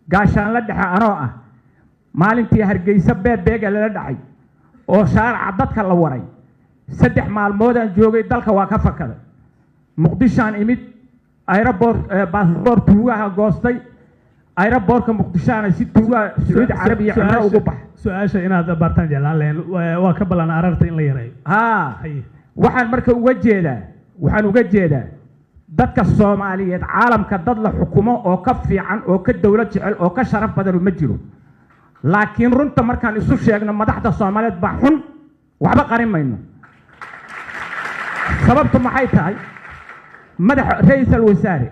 Gaashaanla dhexe anoo ah, maalintii Hargeysa beebeega lala dhacay oo shaaraca dadka la waray, 3 maalmoodaan joogay dalka, waa ka fakaday. Muqdishaan imid, airport baasboor tuugaha goostay, airportka Muqdishaana si tuugaha Sacuudi Carabiya cumro ugu bax. Su-aasha inaad baartaan jeclaan lahayn waa ka ballan ararta in la yareeyo. Haa. Haye. Waxaan marka uga jeedaa, waxaan uga jeedaa dadka Soomaaliyeed, caalamka dad la xukumo oo ka fiican oo ka dowlad jecel oo ka sharaf badanu ma jiro, laakiin runta markaan isu sheegno, madaxda Soomaaliyeed baa xun, waxba qarin mayno. Sababtu maxay tahay? Madax ra-iisul wasaare,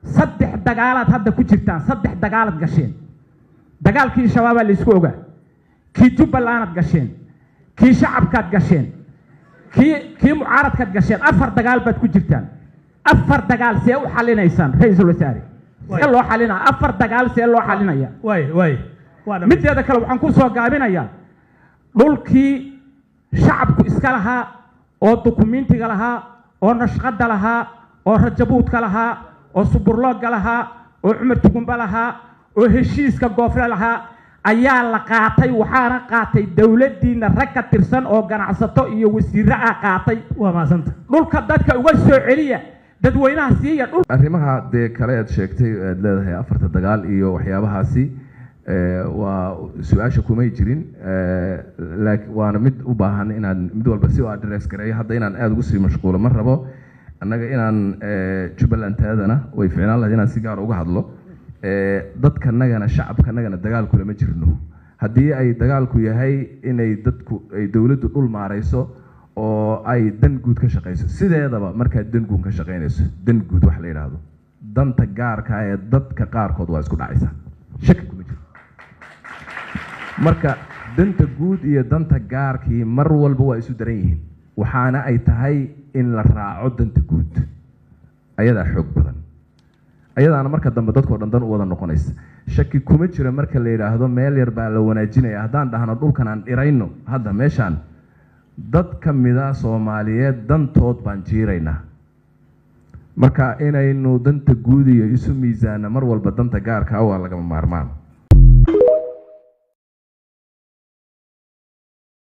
3 dagaalaad hadda ku jirtaan, 3 dagaalaad gasheen. Dagaalkii Shabaabaa laysku ogaa, kii Jubbalandaad gasheen, kii shacabkaad gasheen, kii mucaaradkaad gasheen. 4 dagaal baad ku jirtaan. 4 dagaal see u xalinaysaan, ra-iisul wasaare? See loo xalinaa 4 dagaal? See loo xalinaya? Waay waa dhammaystay. Mideeda kale, waxaan ku soo gaabinayaa dhulkii shacabku iska lahaa oo dukumentiga lahaa oo nashqada lahaa oo rajabuudka lahaa oo suburloogga lahaa oo Cumar Tugumba lahaa oo heshiiska Goofle lahaa ayaa la qaatay, waxaana qaatay dowladdiina rag ka tirsan oo ganacsato iyo wasiirro ah qaatay. Waa mahadsanta. Dhulka dadka uga soo celiya, dadweynaha siiya dhul. Arrimaha dee kale aad sheegtay, aad leedahay afarta dagaal iyo waxyaabahaasi, waa su-aasha kumay jirin, laakiin waana mid u baahan inaan mid walba si u address gareeyo. Hadda inaan aada ugu sii mashquulo ma rabo. Annaga inaan Jubbaland taadana way ficnaan lahayd inaan si gaar uga hadlo. Dadkanagana, shacabkanagana dagaal kulama jirno. Haddii ay dagaalku yahay inay dadku ay dowladdu dhul maareyso oo ay dan guud ka shaqeyso, sideedaba markaad dan guud ka shaqeynayso, dan guud wax la yidhaahdo, danta gaarka ah ee dadka qaarkood waa isku dhacaysa, shaki kuma jiro. Marka danta guud iyo danta gaarkii mar walba waa isu daran yihiin, waxaana ay tahay in la raaco danta guud, ayadaa xoog badan, ayadaana marka dambe dadkao dhan dan u wada noqonaysa. Shaki kuma jiro marka la yidhaahdo meel yar baa la wanaajinaya, haddaan dhahno dhulkan aan dhirayno hadda meeshaan, dad ka mida Soomaaliyeed dantood baan jiiraynaa. Marka inaynu danta guud iyo isu miisaano mar walba danta gaarka ah waa lagama maarmaan.